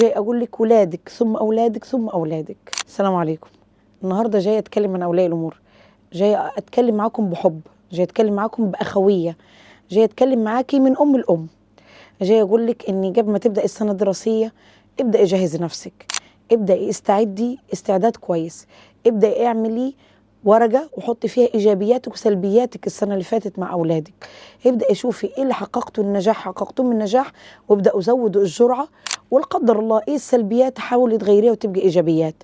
جاي اقول لك ولادك ثم اولادك ثم اولادك. السلام عليكم. النهارده جاي اتكلم عن اولياء الامور، جاي اتكلم معاكم بحب، جاي اتكلم معاكم باخويه، جاي اتكلم معاكي من ام الام. جاي اقول لك ان قبل ما تبدا السنة الدراسية ابداي جهزي نفسك، ابداي استعدي استعداد كويس، ابداي اعملي ورقة وحطي فيها ايجابياتك وسلبياتك السنة اللي فاتت مع اولادك. ابداي شوفي ايه اللي حققته النجاح، حققتوه من النجاح، وابداوا زودوا الجرعة، ولا قدر الله ايه السلبيات حاولي تغيريها وتبقي ايجابيات.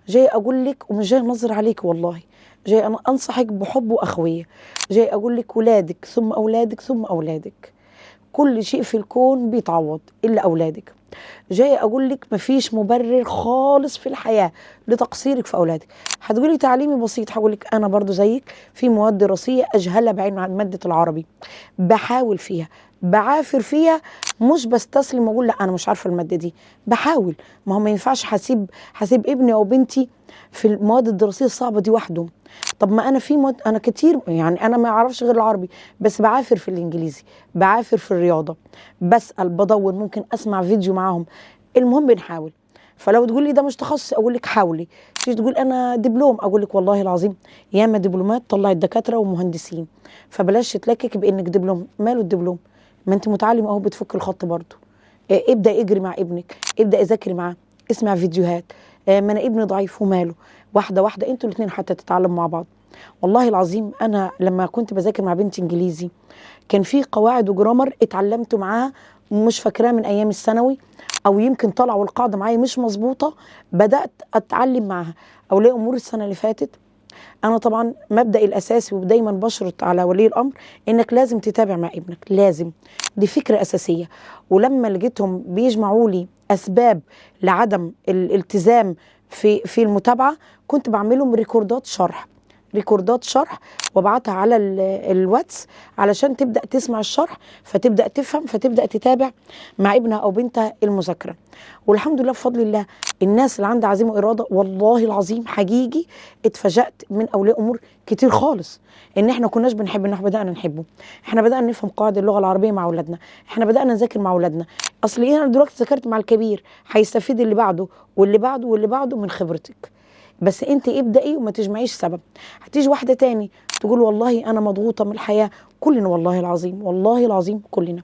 جاي اقول لك ومش جاي انظر عليك والله، جاي انا انصحك بحب واخويه. جاي اقول لك ولادك ثم اولادك ثم اولادك، كل شيء في الكون بيتعوض الا اولادك. جاي اقول لك مفيش مبرر خالص في الحياة لتقصيرك في اولادك. هتقولي تعليمي بسيط، هقول لك انا برضو زيك في مواد دراسية اجهلها بعين مادة العربي، بحاول فيها، بعافر فيها، مش بستسلم واقول لا انا مش عارفه المادة دي، بحاول. ما هو ما ينفعش هسيب ابني او بنتي في المواد الدراسية الصعبة دي وحده. طب ما انا في مواد انا كتير، يعني انا ما اعرفش غير العربي، بس بعافر في الانجليزي، بعافر في الرياضة، بسال، بدور، ممكن اسمع فيديو معاهم، المهم بنحاول. فلو تقول لي ده مش تخصصي اقول لك حاولي. تيجي تقول انا دبلوم، اقول لك والله العظيم ياما دبلومات طلعت دكاترة ومهندسين، فبلاش تتلكك بانك دبلوم. ماله الدبلوم؟ ما انت متعلم اهو، بتفك الخط برضه. ابدا اجري مع ابنك، ابدا ذاكري معاه، اسمع فيديوهات. ما انا ابني ضعيف وماله، واحدة واحدة انتوا الاثنين حتى تتعلموا مع بعض. والله العظيم انا لما كنت بذاكر مع بنتي انجليزي كان في قواعد وجرامر اتعلمته معاها مش فاكراه من ايام الثانوي، او يمكن طلعوا القاعدة معايا مش مظبوطة، بدات اتعلم معاها. اولياء امور السنة اللي فاتت، انا طبعا مبدئي الاساسي ودايما بشرط على ولي الامر انك لازم تتابع مع ابنك، لازم، دي فكرة اساسية. ولما لقيتهم بيجمعوا لي اسباب لعدم الالتزام في المتابعة، كنت بعملهم ريكوردات شرح، ريكوردات شرح وابعتها على الواتس علشان تبدا تسمع الشرح، فتبدا تفهم، فتبدا تتابع مع ابنها او بنتها المذاكرة. والحمد لله بفضل الله الناس اللي عندها عزيمة واراده، والله العظيم حقيقي اتفاجأت من اولياء امور كتير خالص ان احنا كناش بنحب ان احنا بدانا نحبه، احنا بدانا نفهم قواعد اللغة العربية مع اولادنا، احنا بدانا نذاكر مع اولادنا. اصل ايه، انا دلوقتي ذاكرت مع الكبير، هيستفيد اللي بعده واللي بعده واللي بعده من خبرتك. بس انت ابدأي وما تجمعيش سبب. هتيجي واحدة تاني تقول والله انا مضغوطه من الحياة. كلنا والله العظيم، والله العظيم كلنا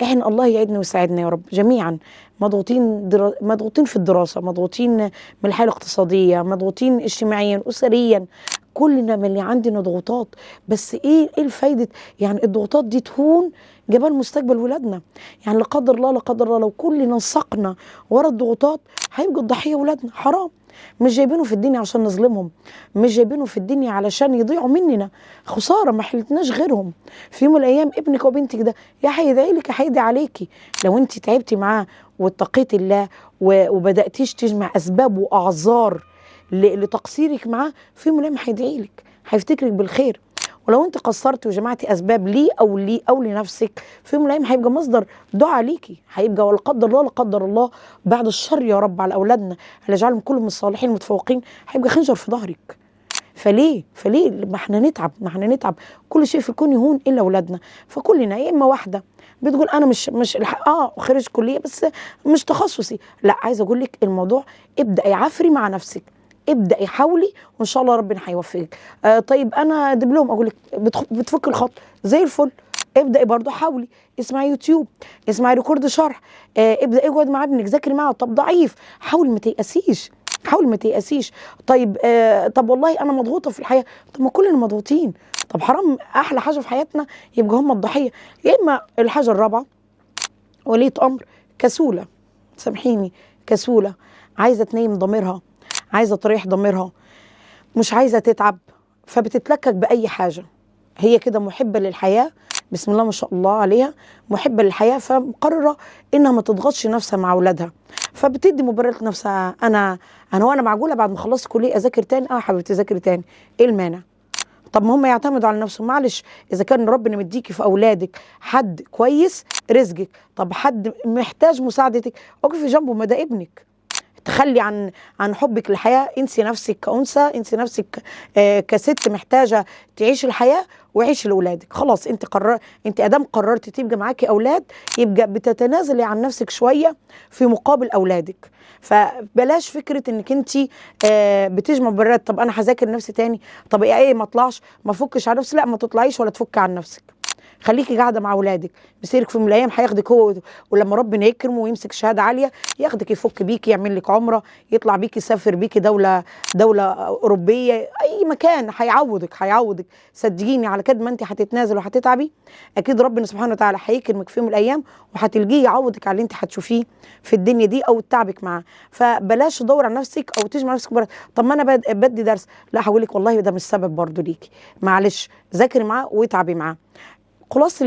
احنا، الله يعيدنا ويساعدنا يا رب جميعا، مضغوطين مضغوطين في الدراسة، مضغوطين من الحالة الاقتصادية، مضغوطين اجتماعيا اسريا، كلنا من اللي عندنا ضغوطات. بس ايه الفايدة يعني الضغوطات دي تهون جبال مستقبل ولادنا؟ يعني لا قدر الله، لا قدر الله لو كلنا انسقنا ورا الضغوطات هيبقوا الضحية ولادنا. حرام، مش جايبينه في الدنيا عشان نظلمهم، مش جايبينه في الدنيا علشان يضيعوا مننا، خسارة ما حلتناش غيرهم. في يوم من الايام ابنك وبنتك ده يا هيدعي لك يا هيدعي عليكي لو انت تعبتي معاه واتقيتي الله وبداتيش تجمع اسباب واعذار لتقصيرك معاه، في يوم من الايام هيدعي لك، هيفتكرك بالخير. ولو انت قصرتي وجمعتي اسباب ليه او ليه او لنفسك، في يوم من الايام هيبقى مصدر دعاء ليكي، هيبقى ولا قدر الله، لا قدر الله بعد الشر يا رب على اولادنا، اللي يجعلهم كلهم الصالحين المتفوقين، هيبقى خنجر في ظهرك. فليه؟ فليه ما احنا نتعب، ما احنا نتعب، كل شيء في الكون يهون الا اولادنا. فكلنا يا اما واحدة بتقول انا مش خريج كليه بس مش تخصصي، لا عايزه اقول لك الموضوع ابداي عافري مع نفسك، ابداي حاولي وان شاء الله ربنا هيوفقك. طيب انا دبلوم، اقول لك بتفك الخط زي الفل، ابداي برضه حاولي، اسمعي يوتيوب، اسمعي record شرح، ابداي اقعد مع ابنك، ذاكري معاه. طب ضعيف، حاول ما تيأسيش، حاول ما تيأسيش. طيب طب والله انا مضغوطه في الحياة، طب ما كلنا مضغوطين، طب حرام احلى حاجة في حياتنا يبقى هم الضحية. يا اما الحاجة الرابعة، ولية امر كسوله، سامحيني كسوله، عايزه تنيم ضميرها، عايزه تريح ضميرها، مش عايزه تتعب، فبتتلكك باي حاجة. هي كده محبة للحياة، بسم الله ما شاء الله عليها، محبة للحياة، فمقرره انها ما تضغطش نفسها مع اولادها، فبتدي مبررات لنفسها، انا وانا معجوله بعد ما خلصت كليه اذاكر تاني؟ اه حبيبتي ذاكري تاني، ايه المانع؟ طب ما هم يعتمدوا على نفسهم، معلش اذا كان ربنا مديكي في اولادك حد كويس رزقك، طب حد محتاج مساعدتك اقفي جنبه، ما ده ابنك. تخيل تخلي عن حبك للحياة. انسي نفسك كأنثى، انسي نفسك كست محتاجه تعيش الحياة، وعيشي لاولادك. خلاص انت ادام قررت تبقى معاكي اولاد، يبقى بتتنازلي عن نفسك شوية في مقابل اولادك. فبلاش فكرة انك انت بتجمع برات، طب انا هذاكر نفسي تاني، طب ايه ما اطلعش، ما افكش على نفسي. لا، ما تطلعيش ولا تفك عن نفسك، خليكي قاعدة مع اولادك. مسيرك في يوم من الايام هياخدك هو، ولما ربنا يكرمه ويمسك شهادة عالية ياخدك، يفك بيكي، يعمل لك عمره، يطلع بيكي، يسافر بيكي دولة اوروبية، اي مكان، هيعوضك صدقيني. على قد ما انت هتتنازل وهتتعبي، اكيد ربنا سبحانه وتعالى هيكرمك في يوم من الايام، وهتلقيه يعوضك على اللي انت هتشوفيه في الدنيا دي او تعبك معاه. فبلاش تدور على نفسك او تجمع نفسك بره. طب ما انا بدي درس، لا هقول لك والله ده مش سبب برضه ليكي، معلش ذاكري معاه واتعبي معاه. خلاص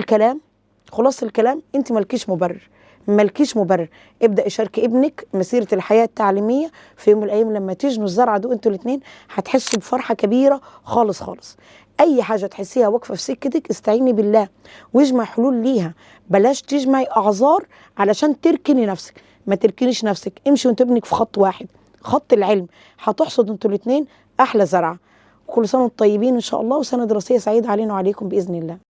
الكلام، انت مالكيش مبرر، مالكيش مبرر. ابدا شاركي ابنك مسيره الحياة التعليمية. في يوم من الايام لما تجنوا الزرعه دول انتوا الاثنين هتحسوا بفرحة كبيرة خالص خالص. اي حاجة تحسيها واقفة في سكتك استعيني بالله واجمع حلول ليها. بلاش تجمعي اعذار علشان تركني نفسك، ما تركنيش نفسك، امشي وانت ابنك في خط واحد، خط العلم، هتحصد انتوا الاثنين احلى زرعه. كل سنة وانتم طيبين ان شاء الله، وسنة دراسية سعيدة علينا وعليكم باذن الله.